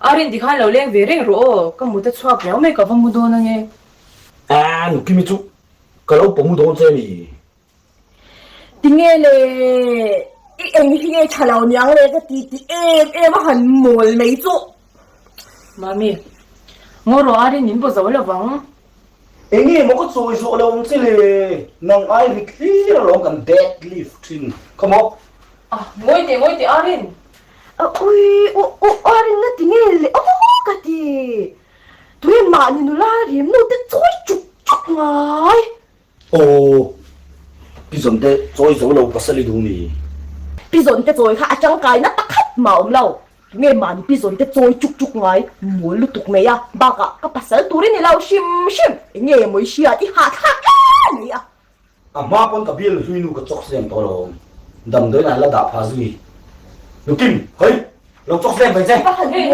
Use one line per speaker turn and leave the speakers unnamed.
A rin tikhan lo leng ve reng rawh aw, ka mut a chhuak riau mai ka va mu dawn ange.
Aa Nukimi chu ka lo pawmu dawn che mi.
Tinge le i eng hi nge tha lo niang le ka ti ti em em a han mawl mai chu.
Mami, ngaw rawh a rin min baw zo lovang.
Enge maw ka chawi zawh lo ang che le, nang ai rit hlir alawm kan dead lift thin kha maw.
Ah, ngawi teh ngawi teh a rin.
Ui, u u a rin na tinge le aw ka ti. Tunge mahni nula rim nu te chawi chuk chuk ngai.
Aw, Pi Zawnte chawi zo lo pasal i duh mi?
Pi Zawnte chawi kha a tangkaina pakhat mah a awm lo. Tunge mahni Pi Zawnte chawi chuk chuk ngai mawl lutuk mai a, bakah ka pasal tur i ni lo hrim hrim. Enge maw i hriat i hahthlak em mai a.
A hma pawn ka bial hlui nu ka chawk zeng tawh lo. Damdawiin an la dah phah zui. Nukim, hawi! Lo chawk zeng ve che!